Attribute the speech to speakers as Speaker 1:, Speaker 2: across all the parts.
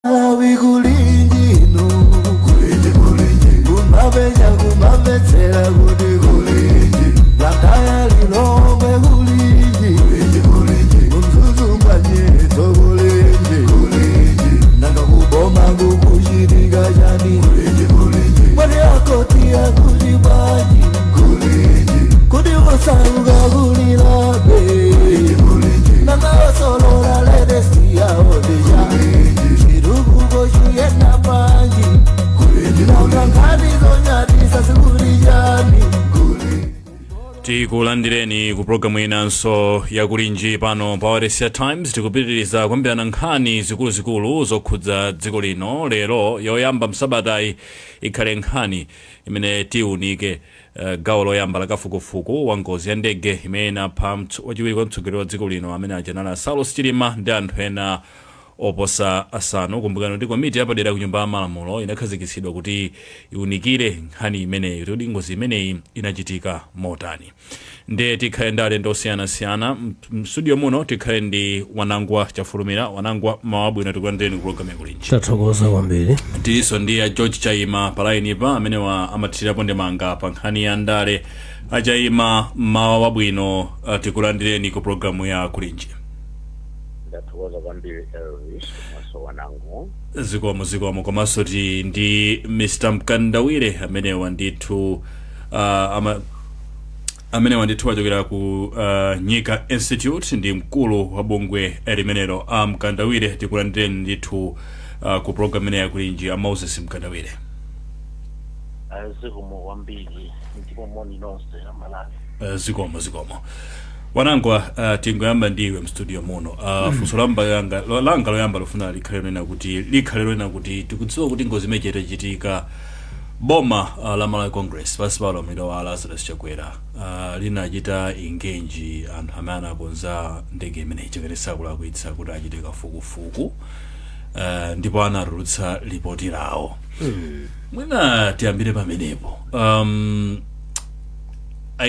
Speaker 1: Malawi kulinji inu, kulinji kulinji, kumapenya kumamvetsera kuti kulinji, Blantyre, Lilongwe kulinji, kulinji kulinji, kuMzuzu mwanyeto kulinji, kulinji, nanga kuboma kukuchitika chani? Kulinji kulinji, mwati akoti akuti bwanji? Kulinji, kuti osauka kulilabe? Kulinji kulinji, nanga osolola latest yawo ndija chitukuko chiyenda bwanji? Nanga nkhani zonyadisa zikuti chani?
Speaker 2: Tikulandireni ku programu inanso yakulinji pano pa Wailesi Times. Tikupitiriza kuyambirana nkhani zikuluzikulu zokhudza dziko lino. Lero yoyamba msabatayi ikhale nkhani imene tiunike gawo loyamba la kafukufuku wa ngozi ya ndege imene inapha wachiwiri kwa mtsogoleri wa dziko lino amene aja Saulos Chilima ndi anthu ena oposa asanu. Kumbukani kuti komiti yapadera ku Nyumba ya Malamulo inakhazikitsidwa kuti iunikire nkhani imeneyi, kuti ngozi imeneyi inachitika motani. Ndiye tikhale ndi alendo osiyanasiyana mstudio muno. Tikhale ndi Wanangwa Chafulumira. Wanangwa, mawa bwino, tikulandireni ku programu yakulinji.
Speaker 3: Tathokoza kwambiri.
Speaker 2: Tilinso ndi a George Chaima palainipa, amenewa amathirirapo ndemanga pa nkhani ya ndale. Achaima, mawa wabwino, tikulandireni ku programu ya Kulinji.
Speaker 4: Ndathokoza kwambiri, Elvis komanso Wanangu.
Speaker 2: Zikomo, zikomo. Komanso ti ndi Mr Mkandawire, amenewa ndithu amenewa ndithu achokera ku Nyika Institute, ndi mkulu wa bungwe limenelo. A Mkandawire, tikulandireni ndithu ku program imeneyi yakulinji, a Moses Mkandawire.
Speaker 5: Zikomo kwambiri, ndipo moni nonse Amalawi.
Speaker 2: Zikomo, zikomo. Wanangwa, tingoyamba ndiwe mstudio muno. Funso lamba yanga langa loyamba lofuna likhale lonena kuti tikudziwa kuti ngozi imene itachitika, boma la Malawi Congress pansi pa ulamuliro wa Lazarus Chakwera linachita engage anthu amene anakonza ndege imeneyi, chimene sakulakwitsa, kuti achite kafukufuku, ndipo anatulutsa ripoti lawo. Mwina tiyambire pamenepo.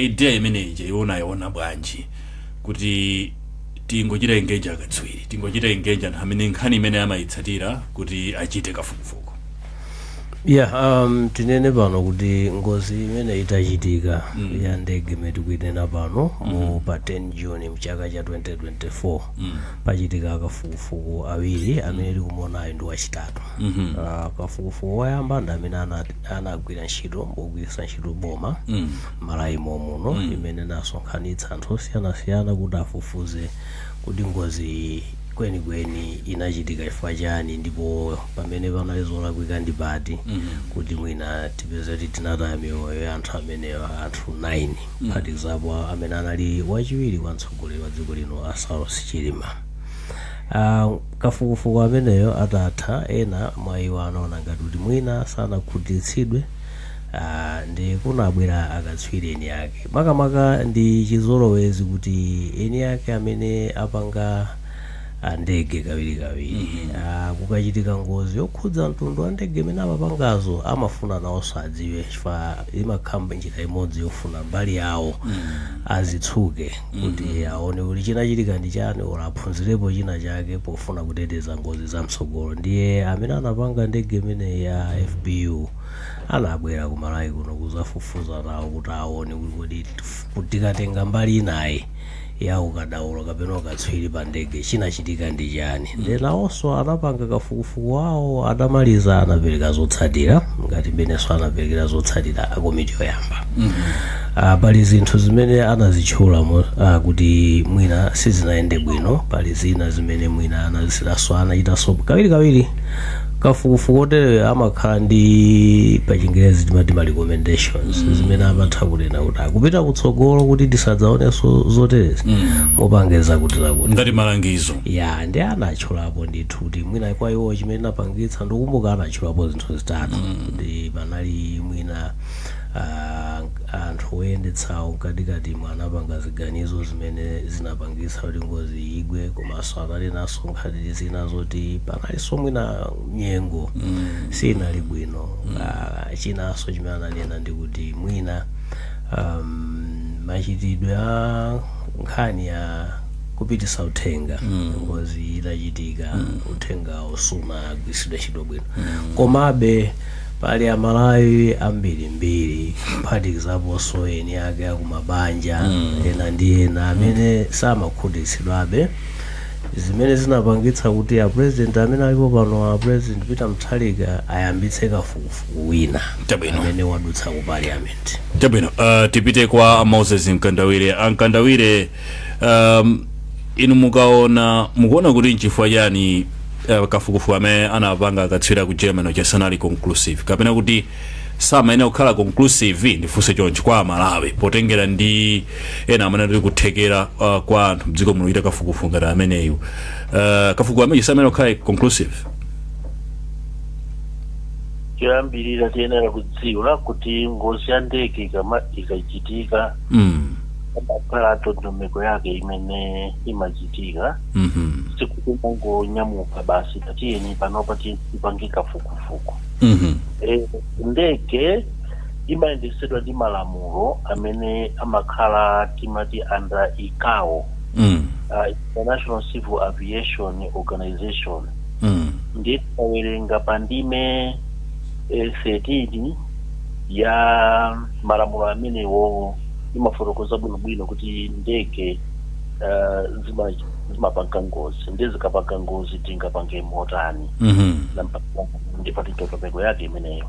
Speaker 2: Idea imeneyi iwonayiona bwanji, kuti tingochita engage akatswiri, tingochita engage anthu amene nkhani imene amayitsatira kuti achite kafukufuku?
Speaker 3: Yeah, tinene pano kuti ngozi imene itachitika ya ndege imene tikuinena pano mu pa 10 June mchaka cha 2024, pachitika kafukufuku awiri amene tikumuonayo ndi wachitatu. Kafukufuku woyamba ndi amene anagwira ntchito pogwiritsa ntchito boma Malawi muno, imene nasonkhanitsa anthu osiyanasiyana kuti afufuze kuti ngozi kwenikweni inachitika chifukwa chani, ndipo pamene panali zolakwika ndi pati, kuti mwina tipeze kuti tinataya miyoyo ya anthu amenewa, anthu 9, kuphatikizapo amene anali wachiwiri kwa mtsogoleri wa dziko lino a Saulos Chilima. Kafukufuku ameneyo atatha, ena mwa iwo anaona ngati kuti mwina sanakhutitsidwe, ndi kunabwera akatswiri eni ake. Makamaka ndi chizolowezi kuti eni ake amene apanga ndege kawirikawiri, kukachitika ngozi yokhudza mtundu wa ndege imene amapangazo, amafuna nawonso adziwe, chifukwa imakhala njira imodzi yofuna mbali yawo azitsuke, kuti aone kuti chinachitika ndi chani or aphunzirepo china chake pofuna kuteteza ngozi zamtsogolo. Ndiye amene anapanga ndege imeneyi ya FBU anabwera ku Malawi kuno kuzafufuza nawo kuti aone kuti kodi kuti tikatenga mbali inayi ya ukadaulo kapena ukatswiri pa ndege, chinachitika ndi chani. Ndi nawonso anapanga kafukufuku wawo, atamaliza anapereka zotsatira ngati mmenenso anaperekera zotsatira akomiti yoyamba. Pali zinthu zimene anazitchula kuti mwina sizinayende bwino, pali zina zimene mwina anazisilaso anachitanso. Kawirikawiri kafukufuku otereyo amakhala ndi, pa Chingerezi timati ma recommendations, zimene amatha kunena kuti akupita kutsogolo kuti tisadzaonenso zoterezi, mupange zakuti zakuti.
Speaker 2: Ngati malangizo.
Speaker 3: Ya, ndi anatchulapo ndithu kuti mwina kwa iwo chimene napangitsa, ndikukumbuka anatchulapo zinthu zitatu, kuti panali mwina anthu oyendetsawo mkatikati anapanga ziganizo zimene zinapangitsa kuti ngozi igwe, komanso ananenanso nkhani zina zoti panalinso mwina nyengo sinali bwino. Chinanso chimene ananena ndi kuti mwina machitidwe a nkhani ya Kupitisa uthenga, ngozi itachitika, uthenga usunagwiritsidwe ntchito bwino. Komabe pali Amalawi ambirimbiri, kuphatikizaponso eni ake akumabanja ena ndi ena, amene samakhutitsidwabe, zimene zinapangitsa kuti a President amene alipo pano, a President Peter Mutharika, ayambitse kafukufuku wina amene wadutsa ku Parliament.
Speaker 2: Chabwino, tipite kwa Moses Mkandawire. Amkandawire, inu mukaona, mukuona kuti nchifukwa chani kafukufuku amene anapanga akatswiri ku Germany chasanali conclusive, kapena kuti samayenera kukhala conclusive? Ndifunse chonchi kwa Amalawi, potengera ndi ena amene tili kuthekera kwa anthu mdziko muno kuchita kafukufuku ngati ameneyu, kafukufuku amene samayenera kukhala conclusive?
Speaker 5: Choyambirira, tiyenera kudziwa kuti ngozi ya ndege ikachitika, amakhala ndondomeko yake imene imachitika. Sikuti mangonyamuka basi, tatiyeni panopa tipange kafukufuku. Ndege imayendesedwa ndi malamulo amene amakhala, timati under ICAO, International Civil Aviation Organization. Ndiye tikawerenga pa ndime 13 ya malamulo amenewo, imafotokoza bwinobwino kuti ndege zimapanga ngozi, ndi zikapanga ngozi tingapange motani. Ndipati ndondomeko yake imeneyo.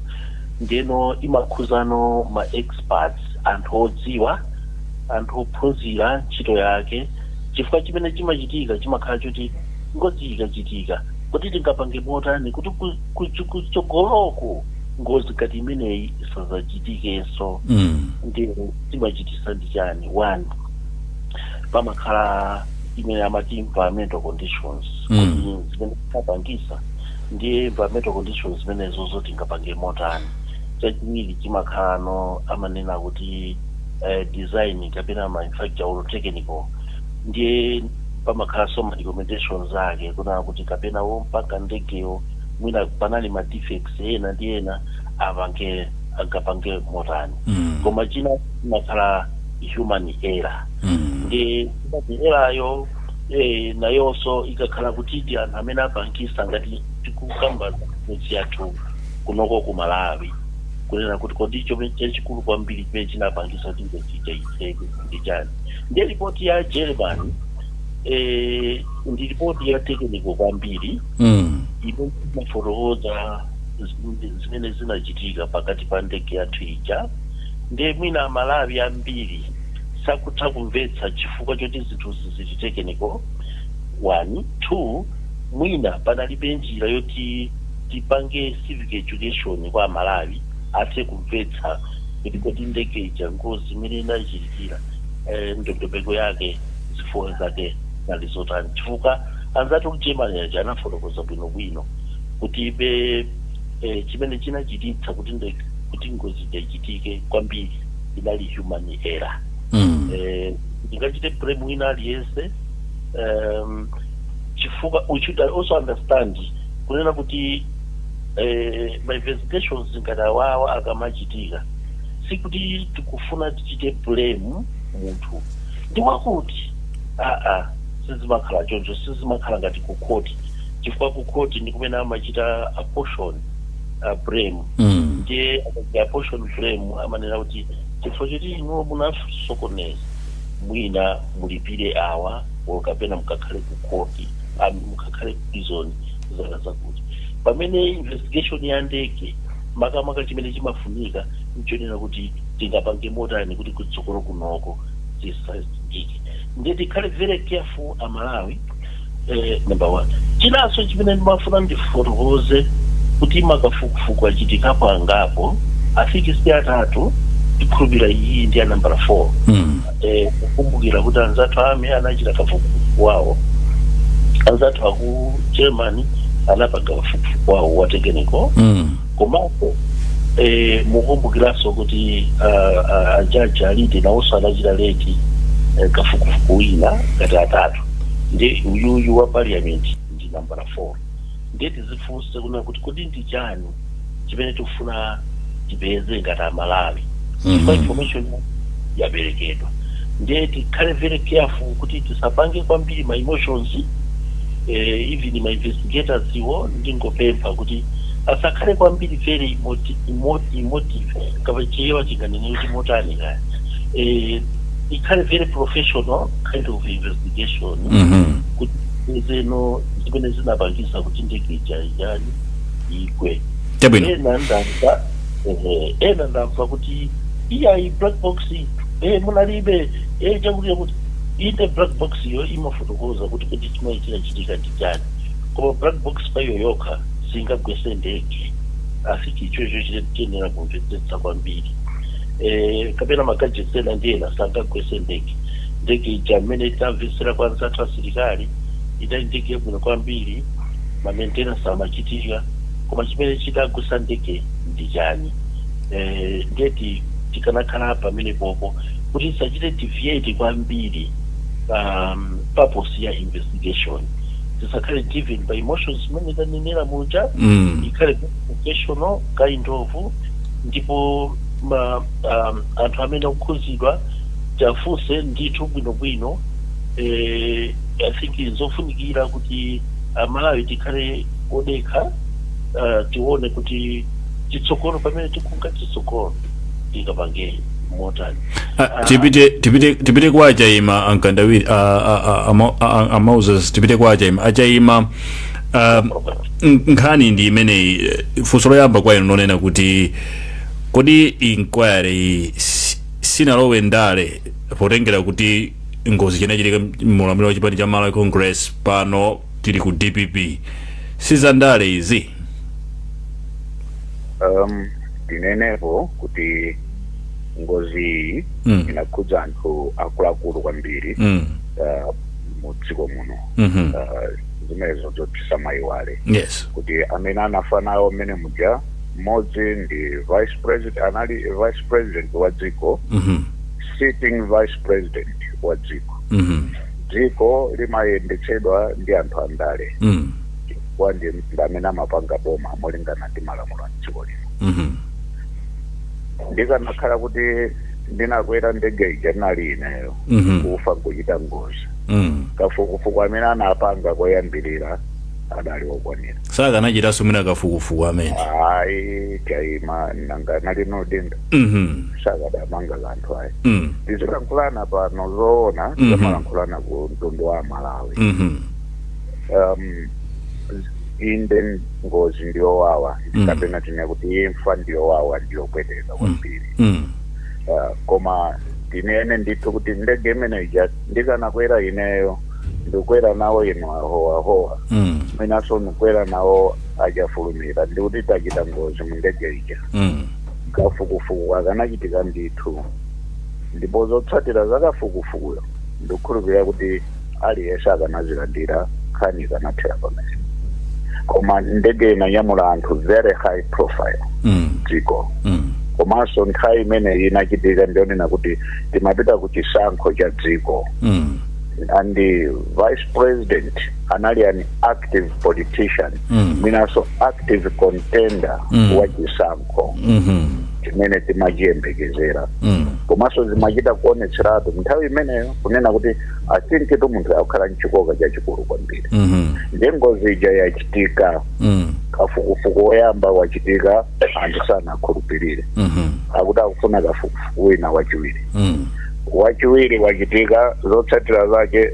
Speaker 5: Ndeno imakhuzano ma experts, anthu odziwa, anthu ophunzira ntchito yake, chifukwa chimene chimachitika chimakhala choti ngozi ikachitika, kuti tingapange motani kuti kutsogoloko ngozi ngati imeneyi isazachitikenso. Ndiye timachitisa ndi chani? One, pamakhala imene amati environmental conditions, kuti zimene zimapangisa, ndiye environmental conditions zimenezo zoti tingapange motani. Chachiwiri chimakhalano amanena kuti design kapena manufacture or technical. Ndiye pamakhalanso ma recommendations ake kunena kuti kapena wompanga ndegeyo mwina panali ma defects ena ndi ena, apange, angapange motani. Koma china chimakhala human error. Ndi human error yo, nayonso ikakhala kuti ndi anthu amene apangisa, ngati tikukamba midzi yathu kunoko ku Malawi, kunena kuti kodi chomwe chachikulu kwambiri chimene chinapangisa kuti ngozi ija itseke ndi chani? Ndiye ripoti ya Germany ndi ripoti ya technical kwambiri imene imafotokoza zimene zinachitika pakati pa ndege yathu ija. Ndiye mwina Amalawi ambiri sakutha kumvetsa chifukwa choti zinthu zili technical, one. Two, mwina panalibe njira yoti tipange civic education kwa Amalawi athe kumvetsa kuti kodi ndege ija ngozi imene inachitikira, ndondomeko yake, zifukwa zake nali zotani, chifukwa anzathu ku Germany aja anafotokoza bwinobwino kuti be chimene chinachititsa kuti ngozi ija ichitike kwambiri inali human error. Ndingachite blame wina aliyense, chifukwa we should also understand kunena kuti ma investigations ngati awawa akamachitika, sikuti tikufuna tichite blame munthu ndi wakuti, aa, sizimakhala choncho. Sizimakhala ngati ku court, chifukwa ku court ndi kumene amachita apportion blame. Ndiye akachita apportion blame, amanena kuti chifukwa choti inuwo munasokoneza, mwina mulipire awa or kapena mukakhale ku court, mukakhale ku prison zaka zakuti. Pamene investigation ya ndege, makamaka chimene chimafunika nchonena kuti tingapange motani kuti kutsogolo kunoko zisachitike. Ndiye tikhale very careful Amalawi. Number one, chinanso chimene ndimafuna ndifotokoze kuti makafukufuku achitikapo angapo, afiki si atatu, tikhulupira iyi ndi ya nambala 4. Kukumbukira kuti anzathu ame anachita kafukufuku wawo, anzathu aku Germany anapanga kafukufuku wawo wa technical. Komanso mukumbukiranso kuti ajaji alite nawonso anachita lead kafukufuku wina, ngati atatu. Ndi uyuyu wa Parliament ndi nambala 4. Ndiye tizifunse kunena kuti kodi ndi chani chimene tikufuna tipeze ngati Amalawi? Chifukwa information yaperekedwa. Ndiye tikhale very careful kuti tisapange kwambiri ma emotions. Even ma investigators iwo, ndingopempha kuti asakhale kwambiri very emotive, kapena chinganene kuti motani kaya, ikhale very professional kind of investigation kuti zeno zimene zinapangisa kuti ndege ija ijani igwe. Ena ndamva kuti iyayi, black box munalibe, chakuti chakuti. Ine black box iyo imafotokoza kuti chimene chinachitika ndi chani, koma black box payo yokha singagwese ndege. Asi chichocho chiyenera kumvetsetsa kwambiri. Kapena ma gadgets ena ndi ena sangagwese ndege. Ndege ija, mmene tamvetsera kwa anzathu asilikali, idali ndege yabwino kwambiri, ma maintenance amachitika, koma chimene chidagwesa ndege ndi chani? Ndeti tikanakhala pamene popo kuti tisachite deviate kwambiri purpose ya investigation, tisakhale driven by emotions zimene tanenera muja. Ikhale professional kind of, ndipo ma anthu amene akukhuzidwa tiafunse ndithu bwinobwino. I think zofunikira kuti Amalawi tikhale odekha, tione kuti chitsogolo, pamene tikunga chitsogolo, tingapange motani.
Speaker 2: Ah, tipite kwa Achaima Ankandawiri, a Moses, tipite kwa Achaima. Achaima, nkhani ndi imeneyi. Funso loyamba kwa inu lonena kuti kodi inquiry sinalowe ndale, potengera kuti ngozi chinachitika mulamuliro wa chipani cha Malawi Congress, pano tili ku DPP, sizandale izi?
Speaker 4: Ndinenepo kuti ngozi iyi inakhudza anthu akuluakulu kwambiri mu dziko muno. Zimenezo zoti samayiwale kuti amene anafa nawo mmene muja, mmodzi ndi vice president, anali vice president wa dziko, sitting vice president wa dziko. Dziko limayendetsedwa ndi anthu andale chifukwa ndi amene amapanga boma molingana ndi malamulo a dziko lino. Ndikanakhala kuti ndinakwera ndege ija, ndinali ineyo, kufa nkuchita ngozi, kafukufuku amene anapanga koyambirira adali okwanira.
Speaker 2: Sakanachitanso mwina kafukufuku amene?
Speaker 4: Ayi, Chaima, nanga nali nodinda? Sakadamanga kanthu, ayi. Tizilankhulana pano zoona, timalankhulana ku mtundu wa Malawi. Inde, ngozi ndiyowawa, kapena tine kuti imfa ndiyowawa, ndiyopweteka kwambiri. Koma tinene ndithu kuti ndege imene ija ndikanakwera ineyo, ndikukwera nawo inu ahowahowa, mwinaso ndikwera nawo achafulumira, ndikuti tachita ngozi mu ndege ija, kafukufuku akanachitika ndithu, ndipo zotsatira za kafukufukuyo ndikukhulupirira kuti aliyense akanazilandira, nkhani ikanathera pamene. Koma ndege inanyamula anthu very high profile dziko, komanso nthawi imene inachitika ndionena kuti timapita ku chisankho cha dziko, and the vice president anali an active politician, mwinanso active contender wa chisankho chimene timachiyembekezera. Komanso zimachita kuonetseratu nthawi imeneyo kunena kuti I think tu munthu akukhala mchikoka chachikulu kwambiri. Ndiye ngozi ija yachitika, kafukufuku woyamba wachitika, anthu sanakhulupirire, akuti akufuna kafukufuku wina wachiwiri. Wachiwiri wachitika, zotsatira zake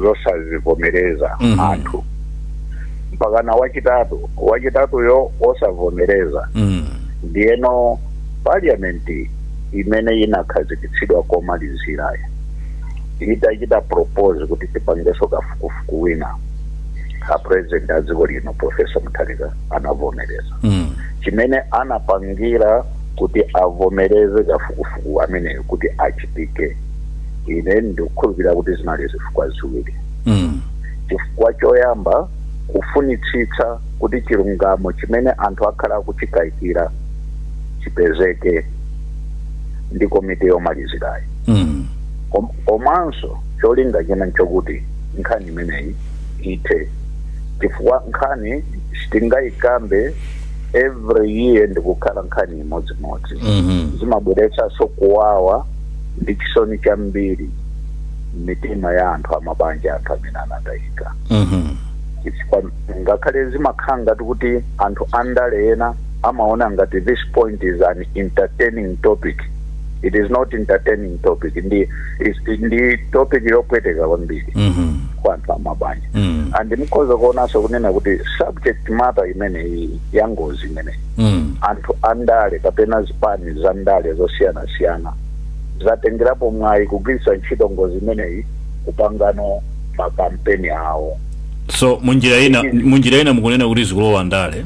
Speaker 4: zosazivomereza anthu, mpakana wachitatu, wachitatuyo osavomereza. Ndiyeno parliament imene inakhazikitsidwa komalizirayo itachita propose kuti tipangenso kafukufuku wina, a president a dziko lino, Professor Mutharika, anavomereza. Chimene anapangira kuti avomereze kafukufuku ameneyo kuti achitike, ine ndikukhulupirira kuti zinali zifukwa ziwiri. Chifukwa choyamba, kufunitsitsa kuti chilungamo chimene anthu akhala akuchikayikira chipezeke ndi komiti yomalizirayi. Komanso cholinga china nchokuti nkhani imeneyi ithe, chifukwa nkhani sitingayikambe every year ndikukhala nkhani imodzimodzi. Zimabweretsanso kuwawa. Ndi chisoni chambiri mitima ya anthu amabanja, anthu amene anatayika, chifukwa ngakhale zimakhala ngati kuti anthu andale ena amaona ngati this point is an entertaining topic, it is not entertaining topic. Ndi topic yopweteka kwambiri kwa anthu amabanja. And mukhoza kuonanso kunena kuti subject matter imeneyi ya ngozi imeneyi, anthu andale kapena zipani za ndale zosiyanasiyana zatengerapo mwayi kugwiritsa ntchito ngozi imeneyi kupangano makampeni awo.
Speaker 2: So munjira ina mukunena kuti zikulowa ndale?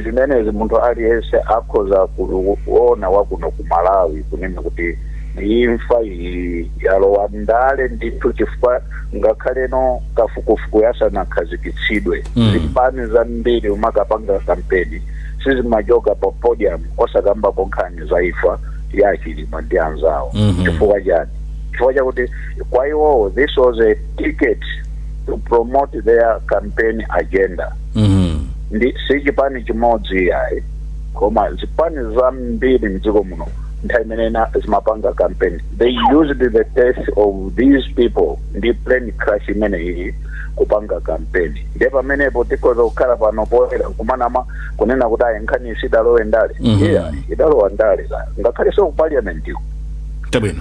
Speaker 4: Zimenezi munthu aliyense akhoza kuona wakuno ku Malawi kunena kuti imfa iyi yalowa ndale ndithu, chifukwa ngakhaleno kafukufuku yasanakhazikitsidwe, zipani zambiri umakapanga kampeni sizimachoka pa podium osakambapo nkhani za imfa ya Chilima ndi anzawo. Chifukwa chani? Chifukwa chakuti kwa iwowo this was a ticket to promote their campaign agenda. Ndi si chipani chimodzi yayi, koma zipani zambiri mdziko muno nthawi imene zimapanga campaign, they used the death of these people ndi plane crash imeneyi kupanga campaign. Ndiye pamenepo tikhoza kukhala pano poyera kumanama kunena kuti ayi, nkhani isidalowe ndale. Yeah, idalowa ndale ka, ngakhale so ku parliament iko.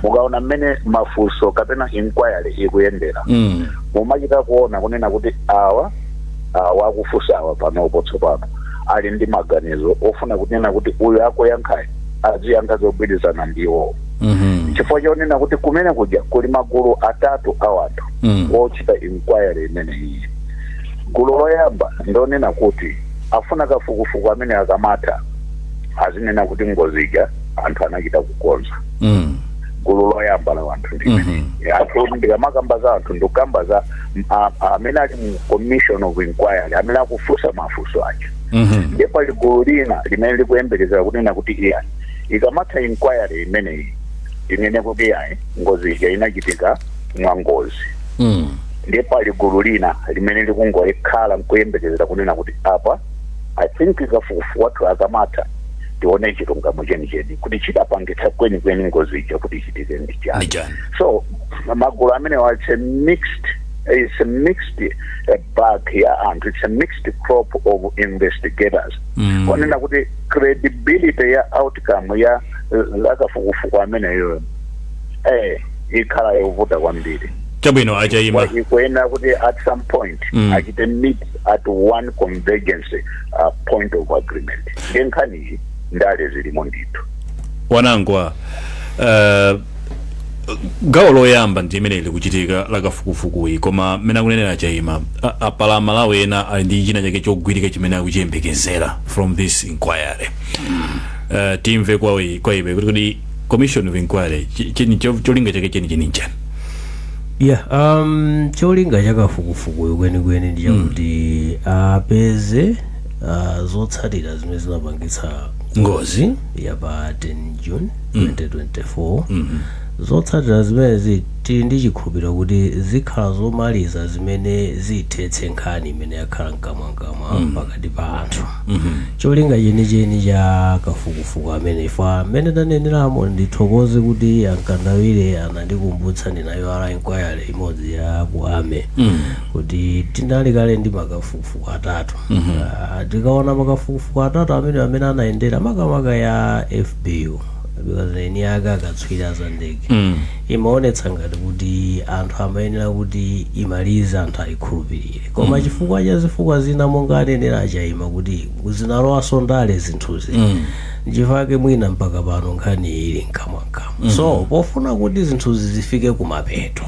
Speaker 4: Mukaona mmene mafunso kapena inquiry ikuyendera, mumachita kuona kunena kuti awa akufunsa awa panopo tsopano ali ndi maganizo ofuna kunena kuti uyu akuyankhayi aziyankha zogwirizana ndiwo, chifukwa chonena kuti kumene kuja kuli magulu atatu a anthu ochita inquiry imeneyi. Gulu loyamba ndonena kuti afuna kafukufuku amene akamatha azinena kuti ngozi ija anthu anachita kukonza. Gulu loyamba la anthu ndimene anthu, ndikamakamba za anthu ndikukamba za amene ali mu commission of inquiry amene akufunsa mafunso aja. Ndiye pali gulu lina limene likuyembekezera kunena kuti iya, ikamatha inquiry imeneyi tinene kuti iyayi, ngozi ija inachitika mwangozi. Ndiye pali gulu lina limene likungokhala nkuyembekezera kunena kuti apa I think kafukufuku wathu akamatha tione chilungamo chenicheni kuti chidapangitsa kwenikweni ngozi ija kuti ichitike ndi chani.
Speaker 2: Ndi chani.
Speaker 4: So magulu amenewa, it's a mixed bag ya anthu, it's a mixed crop of investigators, konena kuti credibility ya outcome ya lakafukufuku ameneyo ikhala yovuta kwambiri.
Speaker 2: Chabwino, achaima.
Speaker 4: Ikuyenera kuti at some point achite meet at one convergence point of agreement. Ndiye nkhaniyi ndale zilimo ndithu.
Speaker 2: Wanangwa, gawo loyamba ndi imene likuchitika lakafukufukuyi, koma mmene akunenera Chaima, apala Malawi ena ali ndi china chake chogwirika chimene akuchiyembekezera from this inquiry. Timve kwa iwe kuti commission of inquiry cholinga chake cheni nchani?
Speaker 3: Yeah, cholinga chakafukufukuyo kwenikweni ndi chakuti apeze zotsatira zimene zinapangitsa
Speaker 2: ngozi
Speaker 3: ya pa 10 June 2024. Zotsatira zimenezi tili ndi chikhulupiriro kuti zikhala zomaliza zimene zithetse nkhani imene yakhala mkamwamkamwa pakati pa anthu. Cholinga chenicheni cha kafukufuku amene ife amene taneneramo, ndithokoze kuti ankandawire anandikumbutsa, ndinayiwala inquiry imodzi ya ku army, kuti tinali kale ndi makafukufuku atatu. Tikaona makafukufuku atatu amene anayendera makamaka ya FBU, because eni ake akatswiri za ndege, imaonetsa ngati kuti anthu amayenera kuti imalize anthu ayikhulupirire, koma chifukwa cha zifukwa zina monga anenera achaima kuti zinalowaso ndale zinthuzi, nchifukwa mwina mpaka pano nkhani ili mkamwamkamwa. So pofuna kuti zinthuzi zifike kumapeto,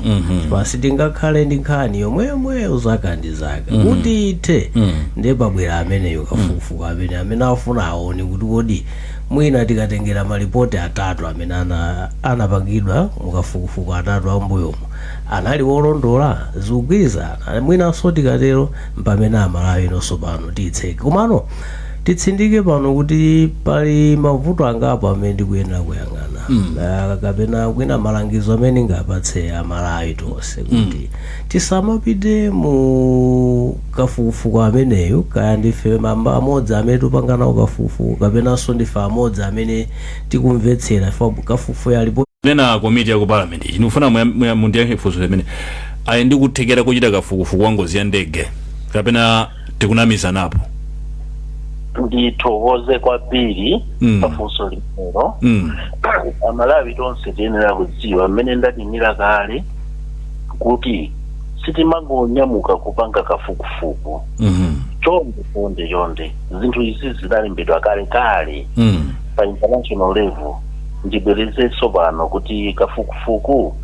Speaker 3: pasi tingakhale ndi nkhani yomweyomweyo zaka ndi zaka kuti ithe. Ndiye pabwera ameneyo kafukufuku amene afuna aone kuti kodi mwina tikatengera malipoti atatu amene anapangidwa mukafukufuku atatu ambuyomo anali wolondola, zikugwirizana, mwinanso tikatero mpamene Amalawi inonso pano tiyitseke. Komano titsindike pano kuti pali mavuto angapo amene ndikuyenera kuyang'ana, kapena kwina malangizo amene ngapatse Amalawi tonse kuti tisamapite mu kafukufuku ameneyu, kaya ndife mamba amodzi amene tipanga nawo kafukufuku kapenanso ndife amodzi amene tikumvetsera, kafukufuku alipo.
Speaker 2: Nena komiti ya ku parliament iyi, ndikufuna mundiyankhe funso limene: ali ndi kuthekera kuchita kafukufuku wa ngozi ya ndege kapena tikunamizanapo?
Speaker 5: Ndithokoze kwambiri pafunso limenelo. Amalawi tonse tiyenera kudziwa mmene ndanenera kale kuti sitimangonyamuka kupanga kafukufuku. Chonde, chonde, chonde, zinthu izi zidalembedwa kale kale pa international level. Ndibwerezenso pano kuti kafukufuku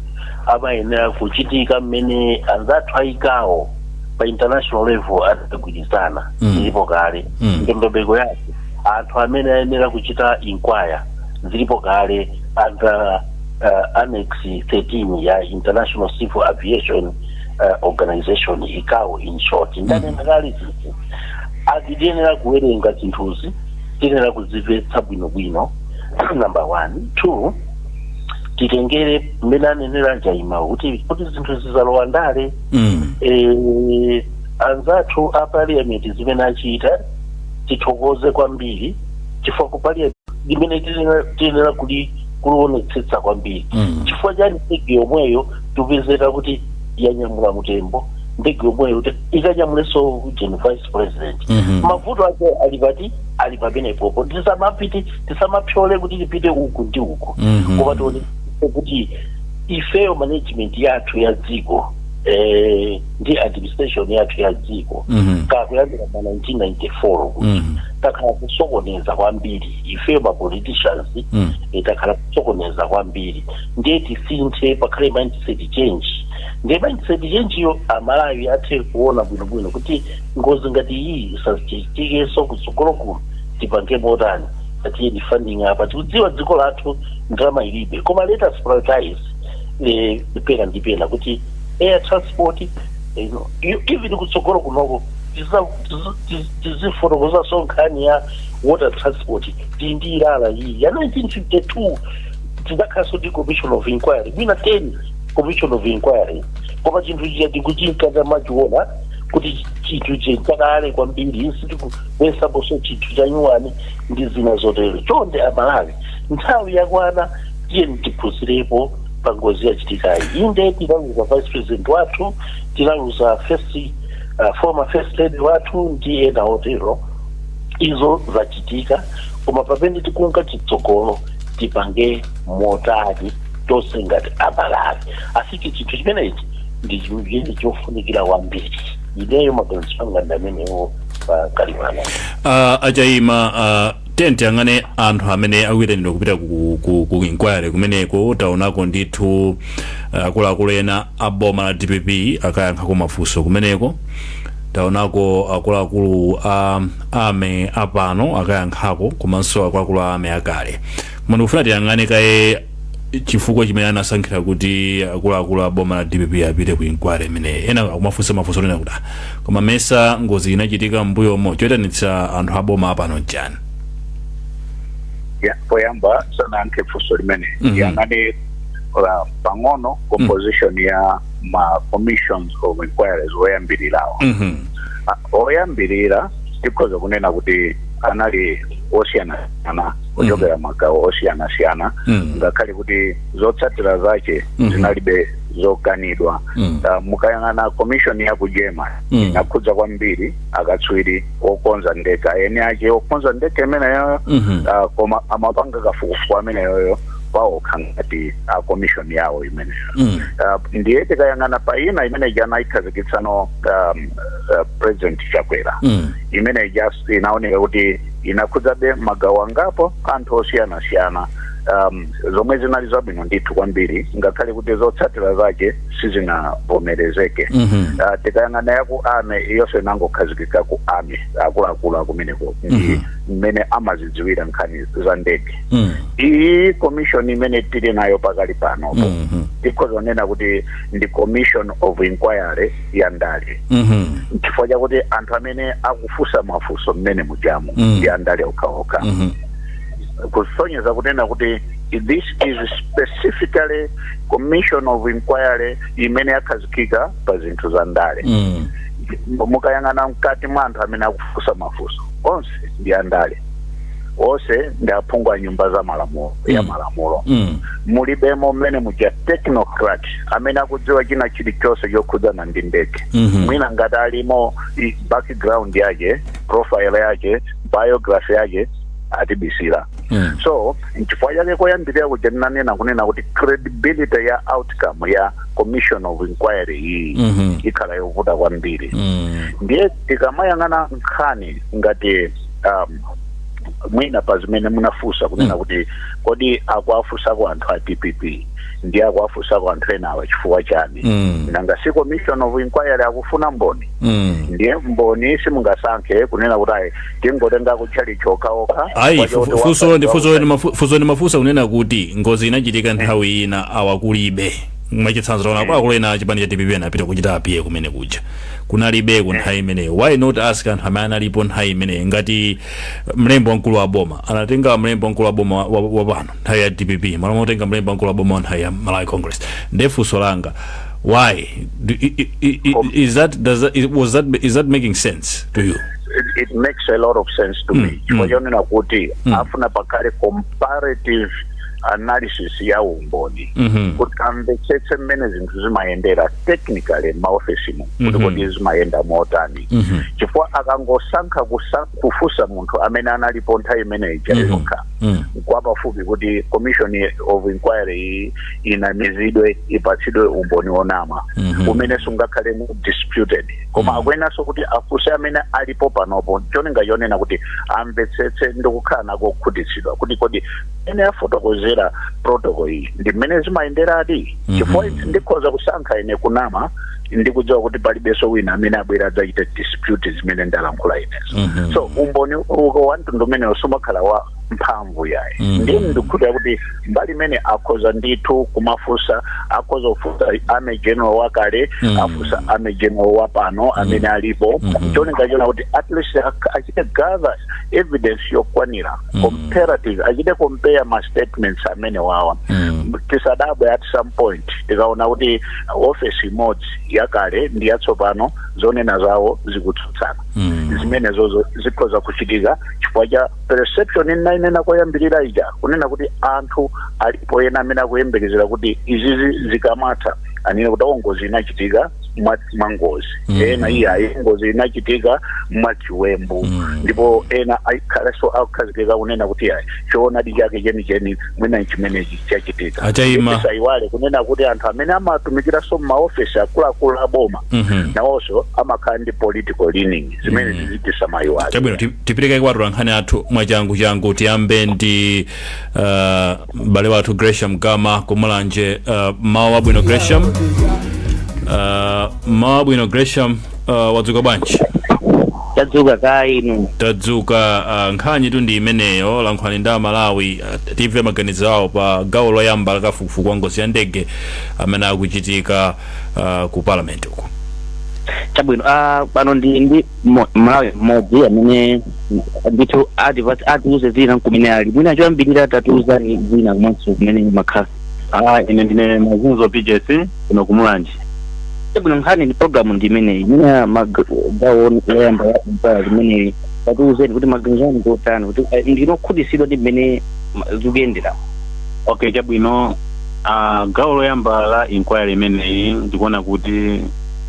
Speaker 5: amayenera kuchitika mmene anzathu ayikawo pa international level adagwirizana. Zilipo kale ndondomeko yake, anthu amene ayenera kuchita inquire zilipo kale under Annex 13 ya International Civil Aviation Organization, ICAO in short. Ndanena kale zinthu ati tiyenera kuwerenga zinthuzi, tiyenera kuzimvetsa bwinobwino, number one. Two, titengere mmene anenera Njaima kuti zinthu zizalowa ndale. Anzathu a parliament zimene achita tithokoze kwambiri, chifukwa ku parliament limene tiyenera kuli kulionetsetsa kwambiri. Chifukwa chani ndege yomweyo tikupezeka kuti yanyamula mutembo, ndege yomweyo kuti ikanyamulenso jeni vice president? Mavuto ake ali pati? Ali pamenepopo. Tisamapite, tisamapyole kuti tipite uku ndi uku, koma tionetse kuti ifeyo management yathu ya dziko ndi administration yathu ya dziko kakuyambira ma 1994 kuti takhala kusokoneza kwambiri ifeyo ma politicians. Takhala kusokoneza kwambiri, ndiye tisinthe, pakhale mindset change. Ndiye mindset change yo Amalawi athe kuona bwinobwino kuti ngozi ngati iyi isachitikenso kutsogolo kuno, tipange motani? Tiyeni funding apa, tikudziwa dziko lathu ndalama ilibe, koma let us prioritize pena ndi pena kuti air transport, even kutsogolo kunoko tizifotokozaso nkhani ya water transport. Tili ndi Ilala iyi ya 1952, tidakhalanso ndi commission of inquiry, mwina 10 commission of inquiry, koma chinthu chija tikuchinkata machiona kuti chinthu chakale kwambiri, sitikuwesaponso chinthu cha nyuwani ndi zina zotero. Chonde Amalawi, nthawi yakwana, tiyeni tiphunzirepo pa ngozi yachitikayi. Inde, tinaluza vice president wathu, tinaluza first former first lady wathu ndi ena otero, izo zachitika, koma pamene tikunka chitsogolo tipange motani tonse ngati Amalawi? Asiki chinthu chimenechi ndi chimene chofunikira kwambiri. Ineyo maganizo anga ndi amenewo pakali pano.
Speaker 2: Achaima, tiyeni tiyang'ane anthu amene akuyitanidwa kupita ku inquiry kumeneko. Taonako ndithu akuluakulu ena a boma la DPP akayankhako mafunso kumeneko. Taonako akuluakulu a army apano akayankhako, komanso akuluakulu a army akale. Koma ndikufuna tiyang'ane kaye chifukwa chimene anasankhira kuti akuluakulu a boma la DPP apite ku inquiry imeneyi. Ena akumafunsa mafunso onena kuti, "Ah, koma mesa ngozi inachitika m'mbuyomo, choyitanitsa anthu a boma apano nchani?"
Speaker 4: Ya, poyamba sanayankhe funso limene, yang'ane pang'ono composition ya ma commissions of inquiries oyambirirawo. Ah, oyambirira tikhoza kunena kuti anali osiyanasiyana, kuchokera magawo osiyanasiyana, ngakhale kuti zotsatira zache zinalibe zokanidwa. Mukayang'ana commission ya ku German, inakhudza kwambiri akatswiri okonza ndege, eni ache okonza ndege imeneyoyo, koma amapanga kafukufuku ameneyoyo paokha ngati a commission yawo imeneyo. Ndiye tikayang'ana pa ina imene jana ikhazikitsano President Chakwera, imene just inaoneka kuti inakhudzabe magawo angapo anthu osiyanasiyana, zomwe zinali zabwino ndithu kwambiri, ngakhale kuti zotsatira zake sizinavomerezeke. Tikayang'ana yaku army, iyonso inangokhazikika ku army, akuluakulu akumeneko ndi mmene amazidziwira nkhani za ndege. Iyi commission imene tili nayo pakali panopo, tikhoza kunena kuti ndi commission of inquiry ya ndale, chifukwa chakuti anthu amene akufunsa mafunso mmene mujamu ndi andale okhaokha, kusonyeza kunena kuti this is specifically commission of inquiry imene yakhazikika pa zinthu za ndale. Mukayang'ana mkati mwa anthu amene akufunsa mafunso, onse ndi andale. Onse ndi aphungu a nyumba za malamulo ya malamulo. Mulibemo mmene muja technocrat amene akudziwa china chilichonse chokhudzana ndi ndege. Mwina ngati alimo, background yake, profile yake, biography yake atibisira. So nchifukwa chake koyambirira kuja ndinanena kunena kuti credibility ya outcome ya commission of inquiry iyi ikhala yovuta kwambiri. Ndiye tikamayang'ana nkhani ngati mwina pa zimene munafunsa kunena kuti kodi akuafunsako anthu a DPP ndi akuafunsako anthu enawa chifukwa chani? Nanga si commission of inquiry akufuna mboni? Ndiye mboni simungasankhe kunena kuti ayi, tingotenga kutchali chokhaokha.
Speaker 2: Ayi, funso ndi funso ndi mafunsa kunena kuti ngozi inachitika nthawi ina, awakulibe. Mwachitsanzo, taona akuluakulu ena chipani cha DPP anapita kuchita appear kumene kuja, kunalibeko nthawi imeneyo. Why not ask anthu amene analipo nthawi imeneyo? Ngati mlembi wamkulu wa boma, anatenga mlembi wamkulu wa boma wa pano nthawi ya DPP, malo motenga mlembi wamkulu wa boma wa nthawi ya Malawi Congress. Ndiye funso langa, why Do, i, i, i, is that does that, was that is that making sense to you?
Speaker 4: It makes a lot of sense to me, chifukwa chonena kuti afuna pakhale comparative analysis ya umboni kuti amvetsetse mmene zinthu zimayendera technically m'maofesimo, kuti kodi zimayenda motani? Chifukwa akangosankha kufunsa munthu amene analipo nthawi imeneyi yokha, kwapafupi kuti commission of inquiry iyi inamizidwe, ipatsidwe umboni wonama umene sungakhale disputed. Koma akuyenanso kuti afunse amene alipo panopo, cholinga chonena kuti amvetsetse ndi kukhala nako kukhutitsidwa kuti kodi ene afotokozera protocol iyi ndi mmene zimayenderadi. Chifukwa ndikhoza kusankha ine kunama ndikudziwa kuti palibenso wina amene abwera adzachite dispute zimene ndalankhula inezo. So umboni uko wa mtundu umenewo sumakhala wa mphamvu yayi. Ndiye ndikukhulupirira kuti mbali imene akhoza ndithu kumafunsa, akhoza kufunsa army general wakale, afunsa army general wapano amene alipo, cholinga chona kuti at least achite gather evidence yokwanira, comparative, achite compare ma statements amene wawa. Tisadabwe at some point tikaona kuti office imodzi yakale ndi yatsopano zonena zawo zikutsutsana. Zimenezozo zikhoza kuchitika chifukwa cha perception inainena koyambirira ija, kunena kuti anthu alipo ena amene akuyembekezera kuti izizi zikamatha anene kuti awo ngozi inachitika mwa ngozi, ena iyayi, ngozi inachitika mwachiwembu, ndipo ena aikhalenso akukhazikika kunena kuti ayi, choonadi chake chenicheni mwina chimenechi chachitika.
Speaker 2: Achayima.
Speaker 4: Tisayiwale kunena kuti anthu amene amatumikiranso m'maofesi akuluakulu a boma nawonso amakhala ndi political leaning zimene zizitisayiwale.
Speaker 2: Chabwino, tipitike kwa atolankhani athu mwachangu changu. Tiyambe ndi m'bale wathu Gresham Gama kumulanje. Mawu abwino, Gresham. Mawu abwino, Gresham. Wadzuka bwanji?
Speaker 6: Tadzuka, ka inu?
Speaker 2: Tadzuka. Nkhani tu ndi imeneyo. Lankhulani ndi Amalawi, timve maganizo awo pa gawo loyamba la kafukufuku wa ngozi ya ndege amene akuchitika ku parliament uku.
Speaker 6: Chabwino, pano ndi Malawi mmodzi amene ndithu atiuze zina kumene ali. Mwina choyambirira tatiuzani zina komanso kumene makhala.
Speaker 7: Ine ndine Mazunzo PJC kuno kumulanje.
Speaker 6: Chabwino, nkhani ndi program ndi imeneyi. Mwina magawo loyamba ya mpala limeneyi, tatiuzeni kuti maganizo anu ngotani, kuti ndinokhutitsidwa ndi mmene zikuyendera?
Speaker 7: Okay, chabwino. Gawo loyamba la inquiry imeneyi, ndikuona kuti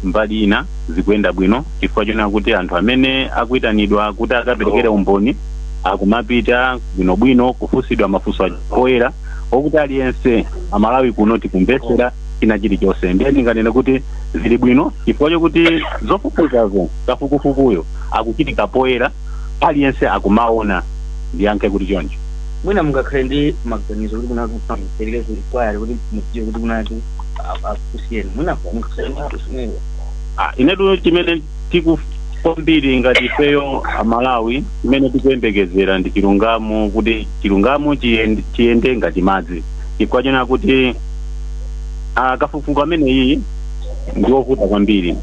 Speaker 7: mbali ina zikuyenda bwino, chifukwa chonena kuti anthu amene akuyitanidwa kuti akaperekere umboni akumapita bwinobwino kufunsidwa mafunso oyera okuti aliyense Amalawi kuno tikumvetsera china chilichonse. Ndiye ndinganene kuti zili bwino chifukwa chokuti zofufuzazo, kafukufukuyo akuchitika poyera, aliyense akumaona. Ndiyankhe kuti choncho.
Speaker 6: Mwina mungakhale ndi maganizo kuti kunati mupereke ku inquiry kuti mudziwe kuti kunati akusiyeni, mwina mungakhale ndi
Speaker 7: Inetu chimene tiku kwambiri ngati ifeyo Amalawi, chimene tikuyembekezera ndi chilungamo, kuti chilungamo chiyende ngati madzi, chifukwa chonena kuti kafukufuku ameneyi ndi wovuta kwambiri.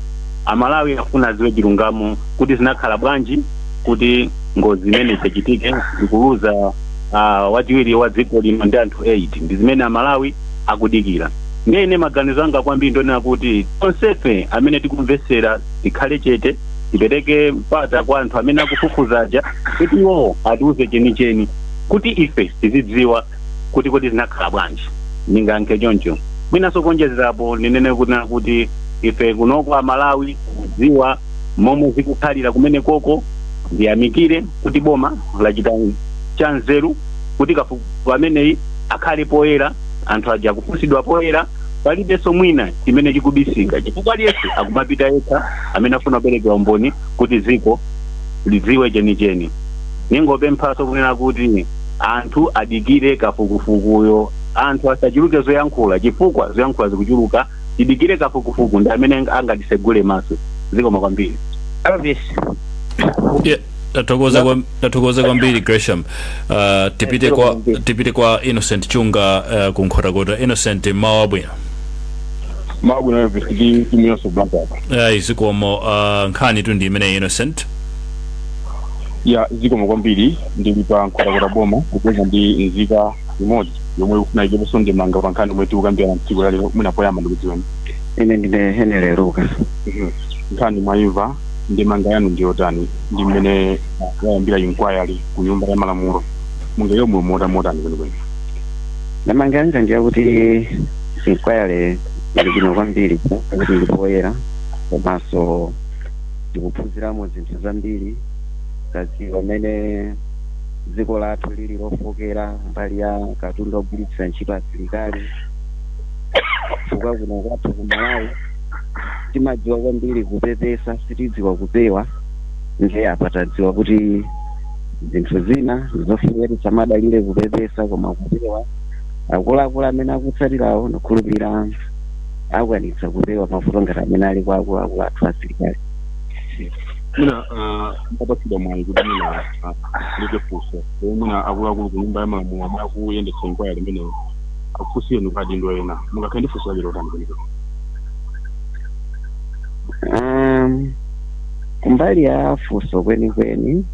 Speaker 7: Amalawi afuna adziwe chilungamo kuti zinakhala bwanji kuti ngozi imene ichitike ndikuluza wachiwiri wa dziko lino ndi anthu 8. Ndi zimene Amalawi akudikira. Ndiye ine maganizo anga kwambiri ndionena kuti tonsefe amene tikumvetsera tikhale chete. Tipereke mpata kwa anthu amene akufufuzaja kuti iwowo atiuze chenicheni, kuti ife tizidziwa kuti kodi zinakhala bwanji. Ndingayankhe choncho. Mwinanso kuonjezerapo, ndinene kuti ife kunoko Amalawi kudziwa momwe zikukhalira kumene koko. Ndiyamikire kuti boma lachita chanzeru kuti kafukufuku ameneyi akhale poyera, anthu aja akufunsidwa poyera, palibenso mwina chimene chikubisika, chifukwa aliyense akumapita yekha amene afuna kuperekera umboni kuti dziko lidziwe chenicheni. Ningopemphaso kunena kuti anthu adikire kafukufukuyo, anthu asachuluke zoyankhula, chifukwa zoyankhula zikuchuluka. Tidikire kafukufuku, ndi amene angatisegule maso. Zikoma kwambiri.
Speaker 6: Elvis.
Speaker 2: Yeah, tathokoza kwambiri, Gresham. Tipite kwa Innocent Chunga ku Nkhotakota. Innocent, mawa bwino.
Speaker 8: Mabwino, Elvis, ndi timu yonse Blantyre.
Speaker 2: Zikomo. Nkhani tu ndi imene, Innocent.
Speaker 8: Ya, zikomo kwambiri. Ndili pa Nkhotakota boma kupeza ndi nzika imodzi yomwe ikufuna ikeponso ndemanga pa nkhani yomwe tikukambirana mtsiku la lero. Mwina poyamba ndikudziweni.
Speaker 9: Ine ndine Henry Luka.
Speaker 8: Nkhani mwayimva, ndemanga yanu ndiyotani ndi mmene yayambira inquiry ku Nyumba ya Malamulo? Mungaike mwe motani kwenikweni?
Speaker 9: Ndemanga yanga ndiyakuti inquiry ili bwino kwambiri, kuti ili poyera, komanso tikuphunziramo zinthu zambiri. Tadziwa mmene dziko lathu lili lofokera mbali ya katundu ogwiritsira ntchito asilikali, chifukwa kuno kwathu ku Malawi timadziwa kwambiri kupepesa, sitidziwa kupewa. Ndiye apa tadziwa kuti zinthu zina zofunika tisamadalire kupepesa koma kupewa. Akuluakulu amene akutsatirawo, ndikhulupirira akwanitsa kupewa mavuto ngati amene ali kwa akuluakulu athu asilikali.
Speaker 8: Mwina mutapatsidwa mwayi kuti mwina like funso omwe mwina akuluakulu ku Nyumba ya Malamulo amwe akuyendetsa inquiry imeneyo akufunsireni kwa adindo ena, mungakhale ndi funso lake lotani kwenikweni?
Speaker 9: Kumbali ya funso kwenikweni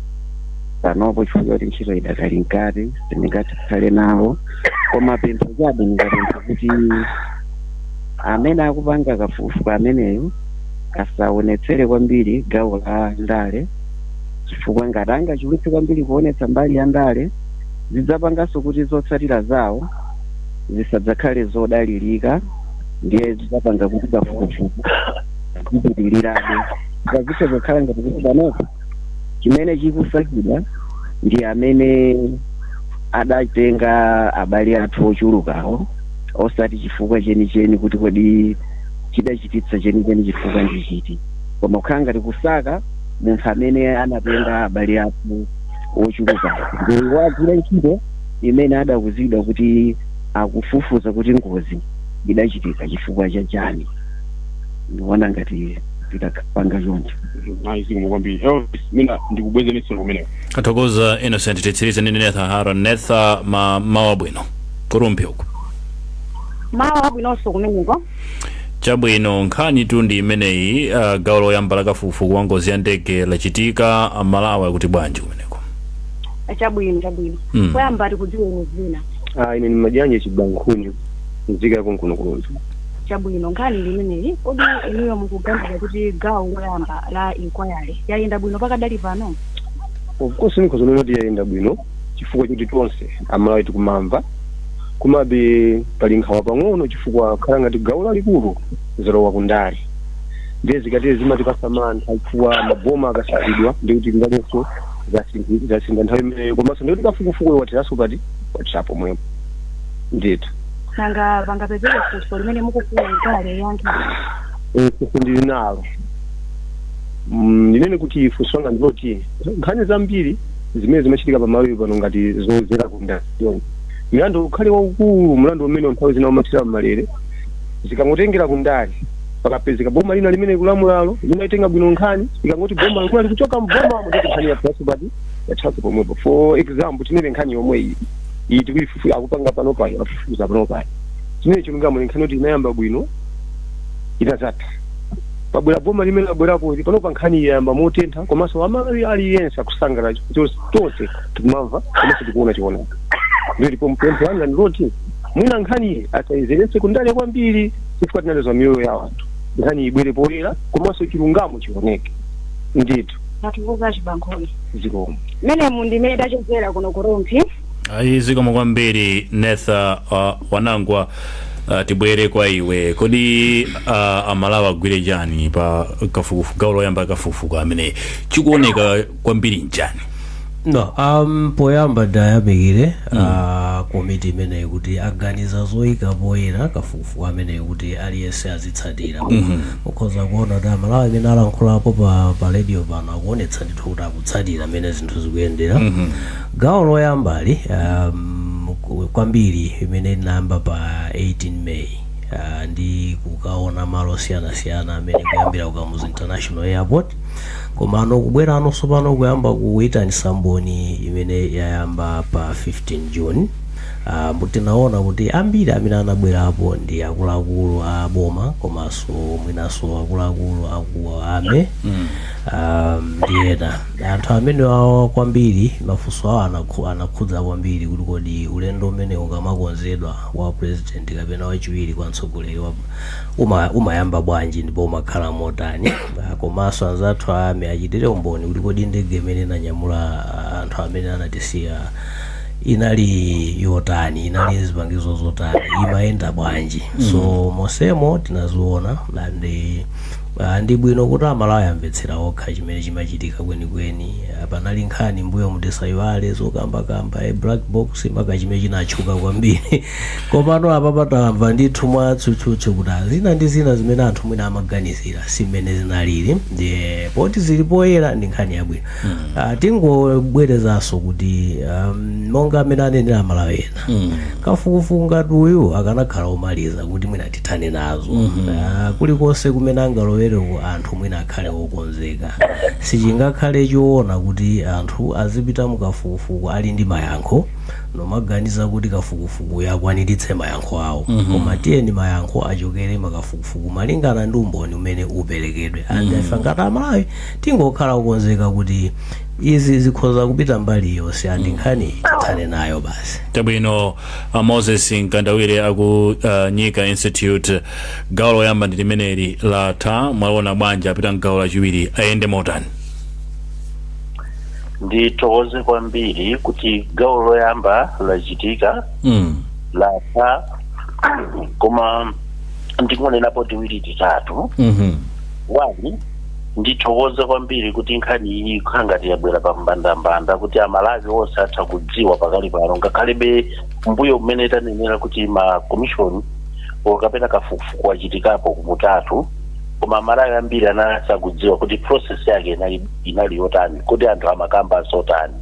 Speaker 9: panopo, chifukwa choti ntchito idakali mkati, sindingakhale nawo, koma pempho chabe ndingapempha kuti amene akupanga kafukufuku ameneyo asaonetsere kwambiri gawo la ndale, chifukwa ngati angachulutse kwambiri kuonetsa mbali ya ndale, zidzapanganso kuti zotsatira zawo zisadzakhale zodalirika. Ndiye zidzapanga kuti kafukufuku zipitirirabe, zitha kukhala ngati kuti panopo chimene chikusakidwa ndi amene adatenga abale athu ochulukawo, osati chifukwa chenicheni kuti kodi chidachititsa chenicheni chifukwa ndi chiti, koma kukhala ngati kusaka munthu amene anatenga abale athu ochulukawo, ndi wagwira ntchito imene adakuzidwa kuti akufufuza kuti ngozi idachitika chifukwa cha chani. Ndikuona ngati tikapanga choncho.
Speaker 8: Ayi, zikomo kwambiri, Elvis. Mina ndikubwezerenso kumeneko.
Speaker 2: Tathokoza, Innocent. Titsirize ndi Netha Haron. Netha, mawa bwino ku Rumphi uku.
Speaker 10: Mawa wabwinonso kumeneko.
Speaker 2: Chabwino. Nkhani tu ndi imeneyi, gawo loyamba la kafukufuku wa ngozi ya ndege lachitika. Amalawi akuti bwanji kumeneko?
Speaker 10: Chabwino, chabwino. Poyamba tikudziweni zina.
Speaker 11: Ah, ine ni Majanje Chibankhuni, nzika yakonkuno ku Rumphi.
Speaker 10: Chabwino. Nkhani ndi imeneyi, kodi inuyo mukuganiza kuti gawo loyamba la inquiry yayenda bwino pakadali pano?
Speaker 11: Of course, nikhoza kunena kuti yayenda bwino, chifukwa choti tonse Amalawi tikumamva. Komabe pali nkhawa pang'ono, chifukwa khala ngati gawo lalikulu zalowa kundale. Ndiye zikatero zimatipasa mantha, chifukwa maboma akasinthidwa ndikuti ndalenso zasintha nthawi imeneyo, komanso ndikuti kafukufuku watheraso pati, watherapo pomwepo ndithu.
Speaker 10: Nanga pangapezeke funso limene mukufuna inquiry yankhe?
Speaker 11: Funso ndili nalo. Ndinene kuti funso langa ndiloti nkhani zambiri zimene zimachitika pamalawi pano ngati zozera kundale, milandu ukhale waukulu, mlandu umene nthawi zina umathera mmalere, zikangotengera kundale, pakapezeka boma lina limene kulamulalo limaitenga bwino nkhani, ikangoti boma likula likuchoka mbomamo, nditi nkhani yatheraso pati, yatheraso pomwepo. For example, tinene nkhani yomwe iyi iyi tikuifufu akupanga pano payo, afufuza pano payo, chimene chilungamo ni nkhani yoti inayamba bwino, inazatha, pabwera boma limene labwerapo ili panopa, nkhani yayamba motentha, komanso Amalawi aliyense akusangalala, tonse tikumamva komanso tikuona chionaka. Ndiyo ndipo mpempho langa ndiloti mwina nkhani iyi asayizeretse kundale kwambiri, chifukwa tinali za miyoyo ya anthu. Nkhani ibwere poyera komanso chilungamo chioneke. Ndithu.
Speaker 10: Tathokoza, Chibankhole.
Speaker 11: Zikomo.
Speaker 10: Mmenemu ndimene tachezera kuno ku Rumphi.
Speaker 2: Ayi, zikomo kwambiri, Netha Wanangwa. Tibwere kwa iwe. Kodi Amalawi agwire chani pa kafukufuku, gawo loyamba kafukufuku amene chikuoneka kwambiri nchani?
Speaker 3: No, poyamba ndayamikire komiti imeneyi kuti aganiza zoyika poyera kafukufuku ameneyi kuti aliyense azitsatira. Mukhoza kuona kuti Amalawi amene alankhulapo pa radio pano akuonetsa ndithu kuti akutsatira mmene zinthu zikuyendera. Gawo loyambali kwambiri imene inayamba pa 18 May ndi kukaona malo osiyanasiyana amene kuyambira ku Kamuzu International Airport, komano kubweranso pano kuyamba kuyitanisa mboni imene yayamba pa 15 June, tinaona kuti ambiri amene anabwerapo ndi akuluakulu a boma komanso mwinanso akuluakulu aku ame ndi ena. Anthu amene awa kwambiri mafunso awo anakhudza kwambiri kuti kodi ulendo umene ukamakonzedwa wa president kapena wachiwiri kwa mtsogoleri umayamba bwanji ndipo umakhala motani? Komanso anzathu ame achitire umboni kuti kodi ndege imene inanyamula anthu amene anatisiya inali yotani, inali zipangizo zotani, imayenda bwanji? So mosemo tinaziona ndi bwino kuti Amalawi amvetsera okha chimene chimachitika kwenikweni. Panali nkhani mbuyo mutisayiwale zokambakamba black box maka chimene chinatchuka kwambiri, komano apa patamva ndithu mwatsutsutsu kuti zina ndi zina zimene anthu mwina amaganizira si mmene zinalili. Ndiye poti zili poyera, ndi nkhani yabwino. Tingobwerezanso kuti monga amene anenera Amalawi ena, kafukufuku ngati uyu akanakhala omaliza kuti mwina tithane nazo. Kulikonse kumene angalowereko anthu mwina akhale okonzeka. Sichingakhale choona kuti anthu azipita mukafukufuku ali ndi mayankho nomaganiza kuti kafukufuku yakwaniritse mayankho awo. Koma tiyeni mayankho achokere makafukufuku malingana ndi umboni umene uperekedwe, and ife ngati Amalawi tingokhala okonzeka kuti izi zikhoza kupita mbali yonse, and nkhani tithane nayo basi.
Speaker 2: Chabwino. Moses Mkandawire aku Nyika Institute, gawo loyamba ndi limeneli latha. Mwaona bwanji? Apita mgawo lachiwiri, ayende motani?
Speaker 5: Ndithokoze kwambiri kuti gawo loyamba lachitika, latha, koma ndikuonenapo tiwiri titatu. One, ndithokoze kwambiri kuti nkhani iyi ikhala ngati yabwera pa mbandambanda kuti Amalawi onse atha kudziwa pakali pano, ngakhalebe mbuyo mmene tanenera kuti ma commission kapena kafukufuku achitikapo kumutatu, koma Amalawi ambiri anasakudziwa kuti process yake inali yotani, kuti anthu amakamba zotani.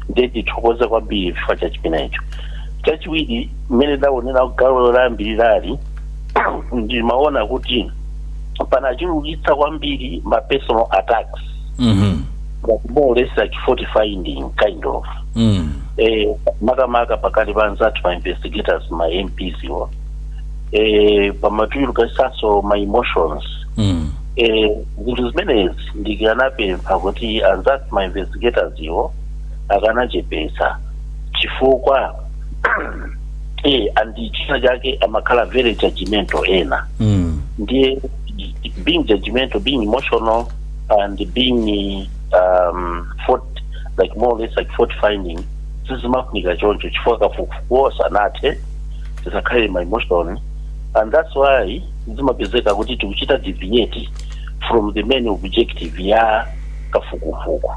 Speaker 5: Ndiye tithokoze kwambiri chifukwa cha chimenecho. Chachiwiri, mmene ndaonera gawo loyambirirali, ndimaona kuti panachulukitsa kwambiri ma personal attacks, like more or less like fault finding kind of, makamaka pakati pa anzathu ma investigators, ma MPs iwo, pamatulukisanso ma emotions. Zinthu zimenezi ndikanapempha kuti anzathu ma investigators iwo akanachepetsa, chifukwa and china chake amakhala very judgmental ena. Ndiye being judgmental, being emotional and being fault, like more or less like fault finding, sizimafunika choncho, chifukwa kafukufuku sanathe, tisakhale ma emotion, and that's why zimapezeka kuti tikuchita deviate from the main objective ya kafukufuku.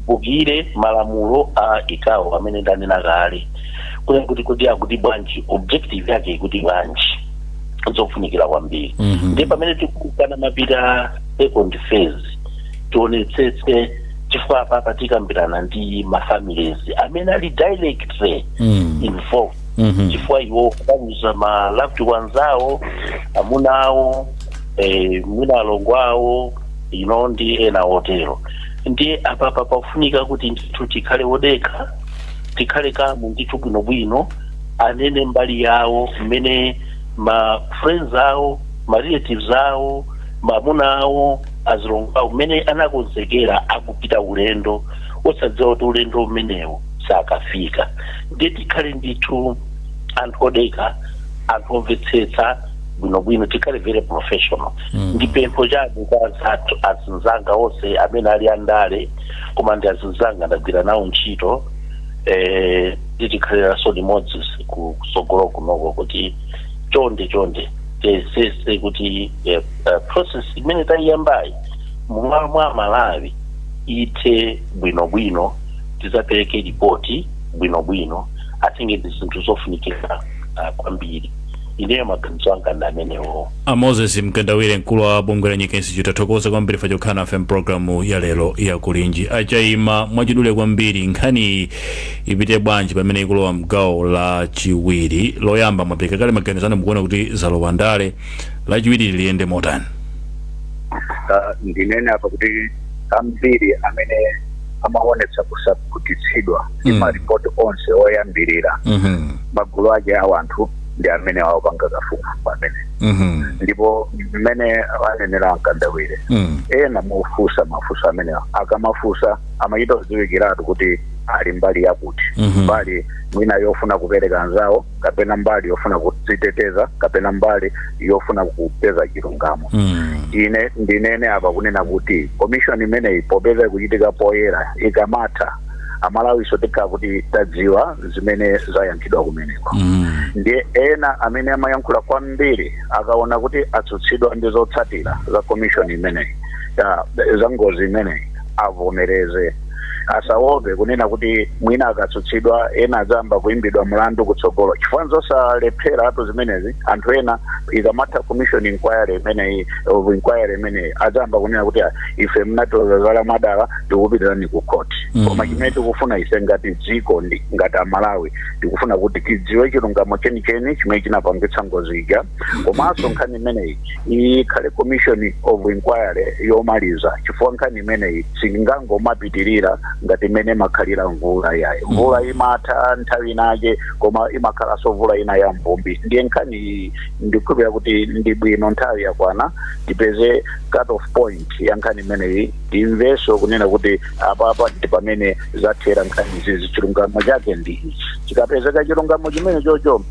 Speaker 5: Bukire malamulo a ICAO amene ndanena kale kuti akuti bwanji, objective yake ikuti bwanji, zofunikira kwambiri. Ndiye pamene tikukana mapita second phase, tionetsetse, chifukwa apapa tikambirana ndi ma families amene ali directly involved, chifukwa iwo kubaluza ma loved ones awo, amuna awo, mwina alongo awo ndi ena otero. Ndiye apapa pafunika kuti ndithu tikhale wodekha, tikhale kamu ndithu bwinobwino, anene mbali yawo mmene ma friends awo, ma relatives awo, mamuna awo, azilongo awo mmene anakonzekera akupita ulendo osadziwa kuti ulendo umenewo sakafika. Ndiye tikhale ndithu anthu odekha, anthu omvetsetsa. Bwinobwino, tikhale very professional. Ndi pempho chabe kwa anzathu, azinzanga onse amene ali andale, koma ndi azinzanga ndagwira nawo ntchito, titikhaliranso limodzi kusogolo kunoko, kuti chonde chonde tiyesese kuti process imene tayiyambayi mumalo mwa Malawi ithe bwinobwino, tizapereke ripoti bwinobwino. I think ndi zinthu zofunikira kwambiri. Ineyo maganizo anga ndi amenewo.
Speaker 2: A Moses Mkandawire, mkulu wa bungwe la Nyika Institute, athokoza kwambiri fa chokhala nafe mpulogalamu ya lero ya Kulinji. Achayima, mwachidule kwambiri, nkhani ipite bwanji pamene ikulowa mgawo la chiwiri? Loyamba mwapereka kale maganizo anu, mukuona kuti zalowa ndale. Lachiwiri liyende motani?
Speaker 4: Ndinene apa kuti ambiri amene amaonetsa kusakhutitsidwa ndi maripoti onse oyambirira, magulu ake a anthu ndi amene awapanga kafukufuku amene, ndipo mmene anenera Mkandawire, ena mufusa mafunso amenewa, akamafusa amachita kudziwikiratu kuti ali mbali yakuti, mbali mwina yofuna kupereka anzawo, kapena mbali yofuna kudziteteza, kapena mbali yofuna kupeza chilungamo. Ine ndinene apa kunena kuti commission imeneyi, popeza ikuchitika poyera, ikamatha Amalawiso tikhala kuti tadziwa zimene zayankhidwa kumeneko. Ndiye ena amene amayankhula kwambiri akaona kuti atsutsidwa ndi zotsatira za commission imeneyi za ngozi imeneyi, avomereze, asaope kunena kuti mwina akatsutsidwa ena adzamba kuimbidwa mlandu kutsogolo, chifukwa nzosalephera atu zimenezi. Anthu ena ikamatha commission inquiry imeneyi, of inquiry imeneyi, adzamba kunena kuti, "Ah, ife mnatiloza zala mwadala, tikupitirani ku court." Koma chimene tikufuna ise ngati dziko ndi ngati Amalawi, tikufuna kuti tidziwe chilungamo chenicheni chimene chinapangitsa ngozi ija. Komanso nkhani imeneyi ikhale commission of inquiry yomaliza, chifukwa nkhani imeneyi singangomapitirira ngati imene imakhalira mvula yayi. Mvula imatha nthawi inake, koma imakhalanso mvula ina ya mvumbi. Ndiye nkhani iyi ndikukhulupirira kuti ndi bwino, nthawi yakwana tipeze cut off point ya nkhani imeneyi, timvenso kunena kuti apapa ndi pamene zathera nkhani izizi, chilungamo chake ndi ichi. Chikapezeka chilungamo chimene chocho,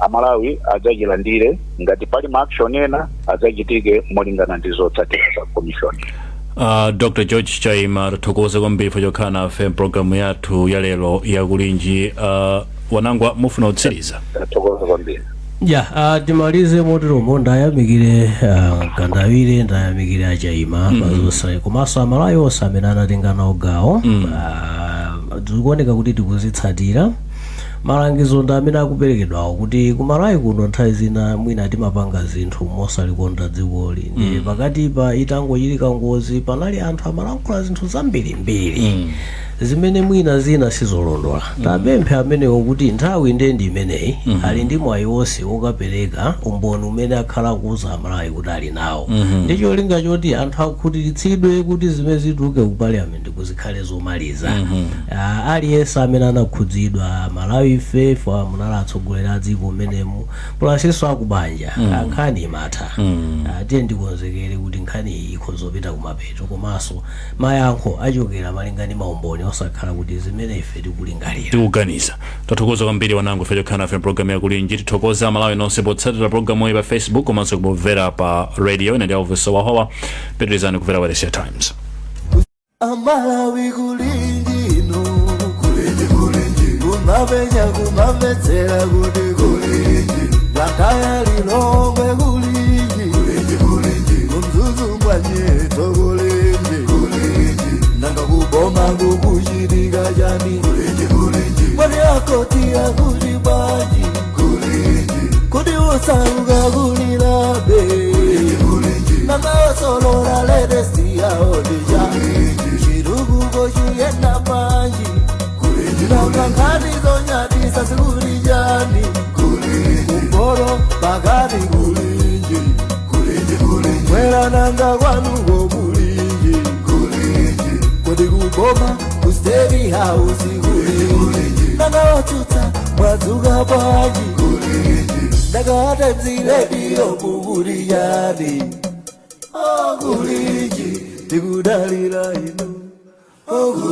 Speaker 4: Amalawi adzachilandire. Ngati pali ma action ena, adzachitike molingana ndi zotsatira za commission.
Speaker 2: Dr George Chaima, tathokoza kwambiri for chokhala nafe mpulogalamu yathu ya lero yakulinji. Wanangwa, mufuna kutsiriza?
Speaker 4: Tathokoza kwambiri.
Speaker 3: Ya, timalize moteromo. Ndayamikire Mkandawire, ndayamikire Achaima pazonse, komanso Amalawi onse amene anatenga nawo gawo. Zikuoneka kuti tikuzitsatira malangizo ndi amene akuperekedwawo, kuti kumalawi kuno nthawi zina mwina timapanga zinthu mosalikonda dzikoli. Ndiye pakati pa itangochitika ngozi, panali anthu amalankhula zinthu zambirimbiri zimene mwina zina sizolondola. Tapemphe amenewo kuti nthawi ndiye ndi imeneyi, ali ndi mwayi wonse wokapereka umboni umene akhala akuuza Amalawi kuti ali nawo, ndi cholinga choti anthu akhutiritsidwe kuti zimene zituluke ku parliament kuzikhale zomaliza. Ah, aliyense amene anakhudzidwa, Malawi ife fa munali atsogoleri a dziko mmenemu, plus inso akubanja, nkhani imatha. Ah, tiye ndikonzekere kuti nkhani iyi ikhozopita kumapeto, komanso mayankho achokera malinga ndi maumboni, osakhala kuti zimene ife tikulingalira.
Speaker 2: Tikuganiza. Tathokoza kwambiri, Wanango, ife chokhala nafe programu yakulinji. Tithokoza Amalawi nonse potsatira programu iyi pa Facebook komanso kumvera pa radio. Ine ndi Elvis Wahowa. Pitirizani kumvera Wailesi ya Times.
Speaker 1: Amalawi, kulinji inu, kulinji kulinji, kumapenya kumamvetsera kuti kulinji, Blantyre, Lilongwe, kulinji kulinji kulinji, kuMzuzu mwanyeto, kulinji kulinji, nanga kuboma kukuchitika chani? Kulinji kulinji, mwani akoti akuti bwanji? Kulinji, kuti usauka kulilabe? Kulinji, nanga osolola latest yaodija, chitukuko chiyenda bwanji? Nanga nkhani zonyadisa zikuli chani? Kumporo pakati, kulinji mwera, nanga kwanuko kulinji? Kodi kuboma ku State House kulinji? Nanga otsutsa mwadzuka bwanji? Nanga Times Radio kukuli chani? Okulinji, tikudalira inu. Okulinji.